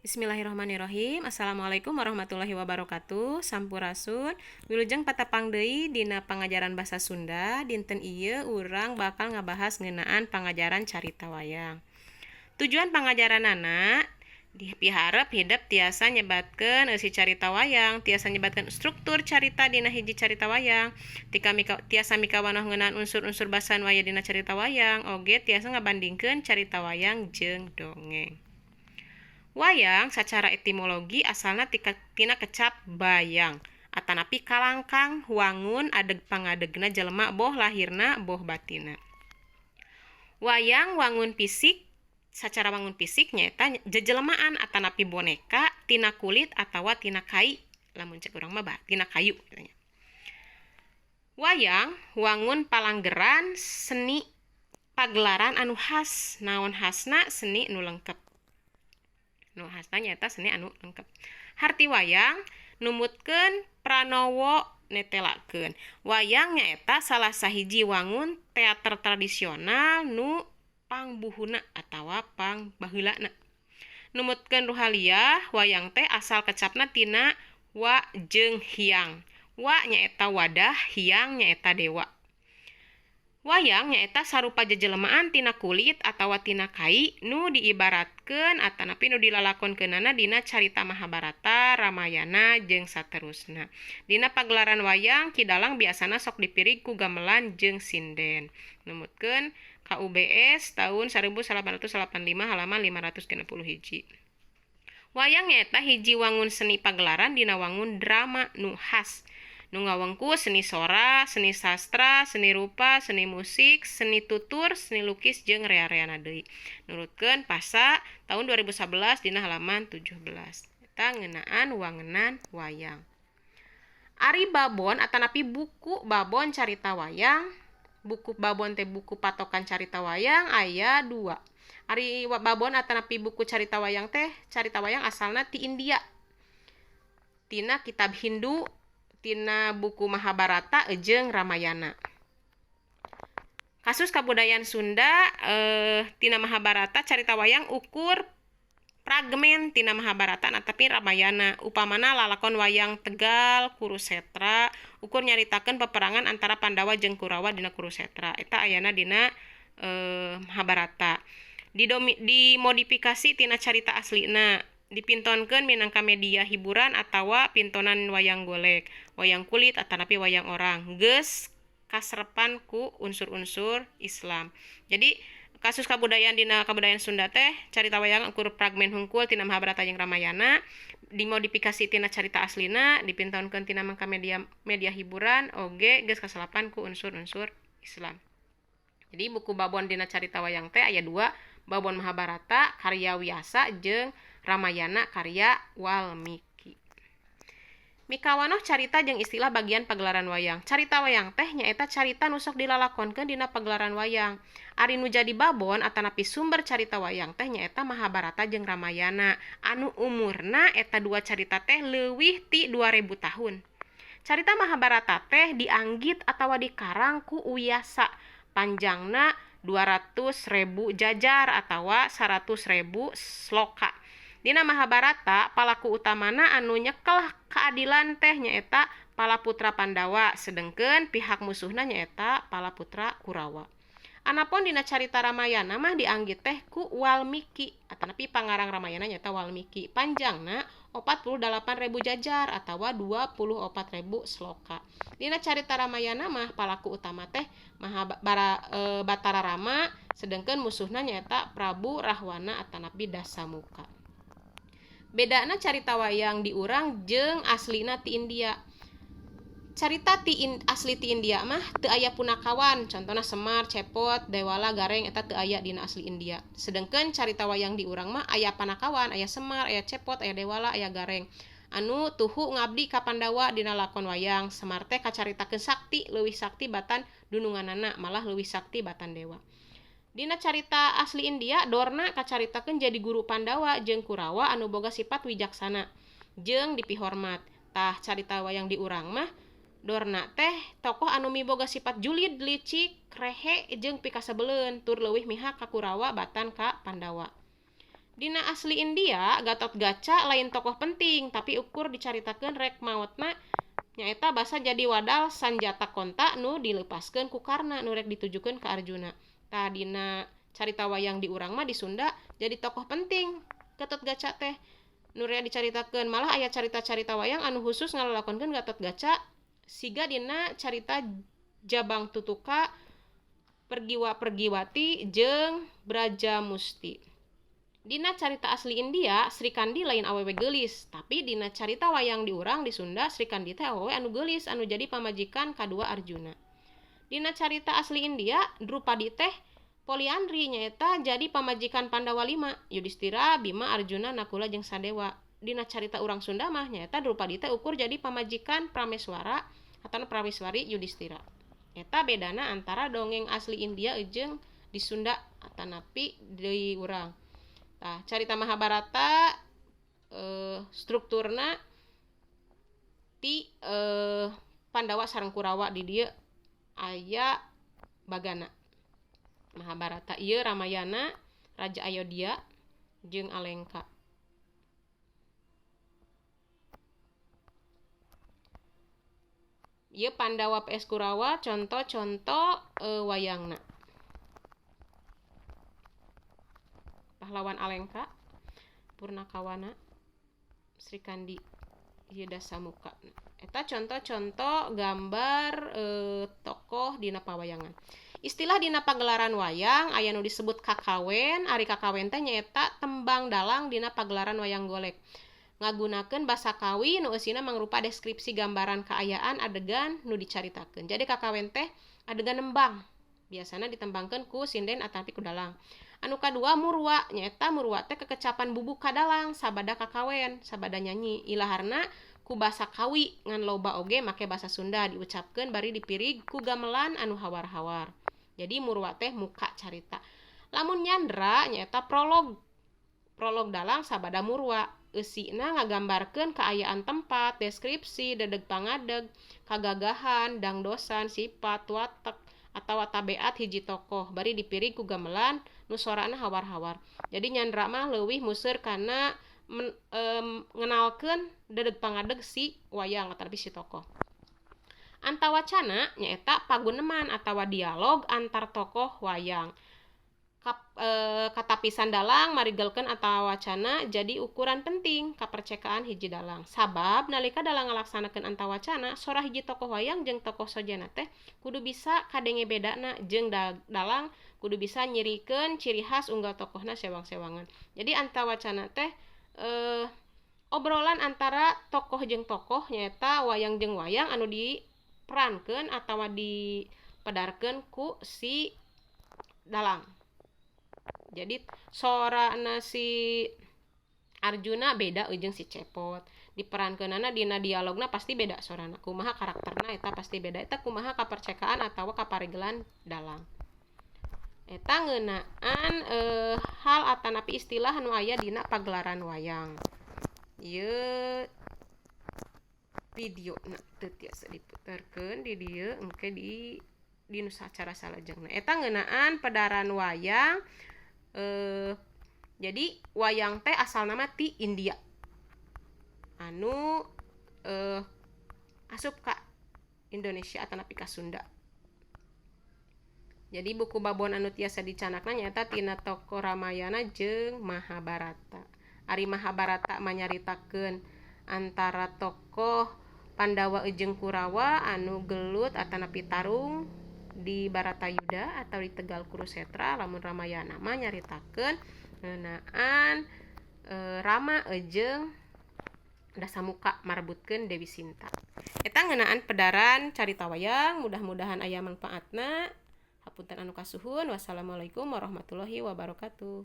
Bismillahirrahmanirrahim. Assalamualaikum warahmatullahi wabarakatuh. Sampurasun. Wilujeng patepang deui dina pangajaran basa Sunda. Dinten ieu urang bakal ngabahas ngeunaan pangajaran carita wayang. Tujuan pangajaranana dipiharep hidep tiasa nyebatkeun eusi carita wayang, tiasa nyebatkeun struktur carita dina hiji carita wayang, tika mika, tiasa mikawanoh ngeunaan unsur-unsur basa nu aya dina carita wayang, oge tiasa ngabandingkeun carita wayang jeung dongeng. Wayang sacara etimologi asalna tina kecap bayang atanapi kalangkang, wangun adeg pangadegna jelema, boh lahirna boh batinna. Wayang wangun fisik, sacara wangun fisik nyaeta jejelemaan atanapi boneka tina kulit atawa tina kai, lamun cek urang mah tina kayu. Wayang wangun palanggeran seni pagelaran anu khas. Naon khasna? Seni nu lengkep. Nu khasna nyaeta seni anu lengkep. Harti wayang numutkeun Pranowo netelakeun, wayang nyaeta salah sahiji wangun teater tradisional nu pangbuhuna atawa pangbaheulana. Numutkeun Ruhaliah, wayang teh asal kecapna tina wa jeung hyang. Wa nyaeta wadah, hyang nyaeta dewa. Wayang nyaeta sarupa jejelemaan tina kulit atawa tina kai nu diibaratkeun atanapi nu dilalakonkeunana dina carita Mahabharata, Ramayana, jeung saterusna. Dina pagelaran wayang, Ki Dalang biasana sok dipirig ku gamelan jeung sinden. Numutkeun KUBS tahun 1885 halaman 561. Wayang nyaeta hiji wangun seni pagelaran dina wangun drama nu khas nu ngawengku seni sora, seni sastra, seni rupa, seni musik, seni tutur, seni lukis, jeung rea-reana deui. Nurutkeun PASA tahun 2011 dina halaman 17. Eta ngeunaan wangenan wayang. Ari babon atanapi buku babon carita wayang, buku babon teh buku patokan carita wayang aya dua. Ari babon atanapi buku carita wayang teh, carita wayang asalna ti India. Tina kitab Hindu, tina buku Mahabharata jeung Ramayana. Kasus kabudayaan Sunda, tina Mahabharata, carita wayang ukur fragmen tina Mahabharata nah tapi Ramayana. Upamana lalakon wayang Tegal Kurusetra ukur nyaritakeun peperangan antara Pandawa jeung Kurawa dina Kurusetra, eta ayana dina Mahabharata. Dimodifikasi tina carita aslina, dipintonkeun minangka media hiburan atawa pintonan wayang golek, wayang kulit atanapi wayang orang, geus kaserepan ku unsur-unsur Islam. Jadi kasus kabudayaan dina kabudayaan Sunda teh, carita wayang ukur fragmen hungkul tina Mahabharata jeung Ramayana, dimodifikasi tina carita aslina, dipintonkeun tina mangka media media hiburan, oge geus kaselapan ku unsur-unsur Islam. Jadi buku babon dina carita wayang teh aya dua, babon Mahabharata karya Wiyasa jeung Ramayana karya Walmiki. Mikawanoh carita jeung istilah bagian pagelaran wayang. Carita wayang teh nyaeta carita nu sok dilalakonkeun dina pagelaran wayang. Ari nu jadi babon atanapi sumber carita wayang teh nyaeta Mahabharata jeung Ramayana anu umurna eta dua carita teh leuwih ti 2000 tahun. Carita Mahabharata teh dianggit atawa dikarang ku Wiyasa, panjangna 200.000 jajar atawa 100.000 sloka. Dina Mahabharata, palaku utamana anu nyekel keadilan teh nyaeta pala putra Pandawa, sedengkeun pihak musuhna nyaeta pala putra Kurawa. Anapun dina carita Ramayana mah dianggit teh ku Walmiki atanapi pangarang Ramayana nyaeta Walmiki, panjangna 48.000 jajar atawa 24.000 sloka. Dina carita Ramayana mah palaku utama teh Batara Rama, sedengkeun musuhna nyaeta Prabu Rahwana atanapi Dasamuka. Bedana carita wayang di urang jeung aslina ti India. Carita asli ti India mah teu aya punakawan, contohna Semar, Cepot, Dewala, Gareng, eta teu aya dina asli India. Sedengkeun carita wayang di urang mah aya panakawan, aya Semar, aya Cepot, aya Dewala, aya Gareng. Anu tuhu ngabdi ka Pandawa dina lakon wayang. Semar teh kacaritakeun sakti, leuwih sakti batan dununganana, malah leuwih sakti batan dewa. Dina carita asli India, Dorna kacaritakeun jadi guru Pandawa jeung Kurawa anu boga sifat wijaksana jeung dipihormat. Tah, carita wayang di urang mah Dorna teh tokoh anu miboga sifat julid, licik, rehe jeung pikasebeleun, tur leuwih mihak ka Kurawa batan ka Pandawa. Dina asli India, Gatotgaca lain tokoh penting, tapi ukur dicaritakeun rek maotna nyaeta basa jadi wadal sanjata konta nu dilepaskeun ku Karna nu rek ditujukeun ka Arjuna. Tah dina carita wayang di urang mah di Sunda jadi tokoh penting Gatotgaca teh nu rea dicaritakeun, malah aya carita-carita wayang anu khusus ngalalakonkeun Gatotgaca siga dina carita Jabang Tutuka, Pergiwa Pergiwati jeung Brajamusti. Dina carita asli India, Srikandi lain awewe geulis, tapi dina carita wayang di urang di Sunda Srikandi teh awewe anu geulis anu jadi pamajikan kadua Arjuna. Dina carita asli India, Drupadi teh poliandri nyaeta jadi pamajikan Pandawa 5, Yudistira, Bima, Arjuna, Nakula jeung Sadewa. Dina carita urang Sunda mah nyaeta Drupadi teh ukur jadi pamajikan Prameswara atau Prameswari Yudistira. Eta bedana antara dongeng asli India jeung di Sunda atanapi di urang. Tah, carita Mahabharata strukturna ti Pandawa sareng Kurawa di dieu aya bagana. Mahabharata ieu Ramayana, Raja Ayodhya jeung Alengka. Ieu Pandawa PS Kurawa contoh-contoh wayangna. Pahlawan Alengka, Purnakawana, Srikandi, ieu Dasamuka. Eta contoh-contoh gambar tokoh dina pawayangan. Istilah dina pagelaran wayang aya nu disebut kakawen, ari kakawen teh nyaeta tembang dalang dina pagelaran wayang golek. Ngagunakeun basa kawi nu eusina mangrupa deskripsi gambaran kaayaan adegan nu dicaritakeun. Jadi kakawen teh adegan nembang, biasana ditembangkeun ku sinden atapi ku dalang. Anu kadua murwa, nyaeta murwa teh kekecapan bubuk kadalang sabada kakawen, sabada nyanyi. Ilaharna ku basa kawi ngan loba oge make basa Sunda diucapkeun bari dipirig ku gamelan anu hawar-hawar. Jadi murwa teh muka carita. Lamun nyandra nyaeta prolog. Prolog dalang sabada murwa. Eusina ngagambarkeun kaayaan tempat, deskripsi, dedeg pangadeg, kagagahan, dangdosan, sifat, watek atawa tabeat hiji tokoh bari dipirig ku gamelan nu sorana hawar-hawar. Jadi nyandra mah leuwih museur kana ngenalkeun dedeg pangadeg si wayang atawa si tokoh. Antawacana nyaeta paguneman atawa dialog antar tokoh wayang. Katapisan dalang marigelkeun antawacana jadi ukuran penting kapercekaan hiji dalang. Sabab nalika dalang ngalaksanakeun antawacana, sora hiji tokoh wayang jeung tokoh sojena teh kudu bisa kadenge bedana jeung dalang kudu bisa nyirikeun ciri khas unggal tokohna sewang-sewangan. Jadi antawacana teh obrolan antara tokoh jeung tokoh nyaeta wayang jeung wayang anu diperankeun atawa dipedarkeun ku si dalang. Jadi sorana si Arjuna beda jeung si Cepot. Diperankeunana dina dialogna pasti beda sorana. Kumaha karakterna eta pasti beda. Eta kumaha kapercekaan atawa kaparigelan dalang. Eta ngeunaan hal atanapi istilah nu aya dina pagelaran wayang. Ieu video na teu tiasa diputarkeun di dieu engke di nu sacara salajengna. Eta ngeunaan pedaran wayang. Jadi wayang teh asal nama ti India anu asup ka Indonesia atanapi ka Sunda. Jadi buku babon anu tiasa dicanakna nyaeta tina tokoh Ramayana jeung Mahabharata. Ari Mahabharata manyaritakeun antara tokoh Pandawa jeung Kurawa anu gelut atanapi tarung di Baratayuda atau di Tegal Kurusetra. Lamun Ramayana mah nyaritakeun ngeunaan Rama jeung Dasamuka marebutkeun Dewi Sinta. Eta ngeunaan pedaran carita wayang, mudah-mudahan aya manfaatna. Hapunten anu kasuhun. Wassalamualaikum warahmatullahi wabarakatuh.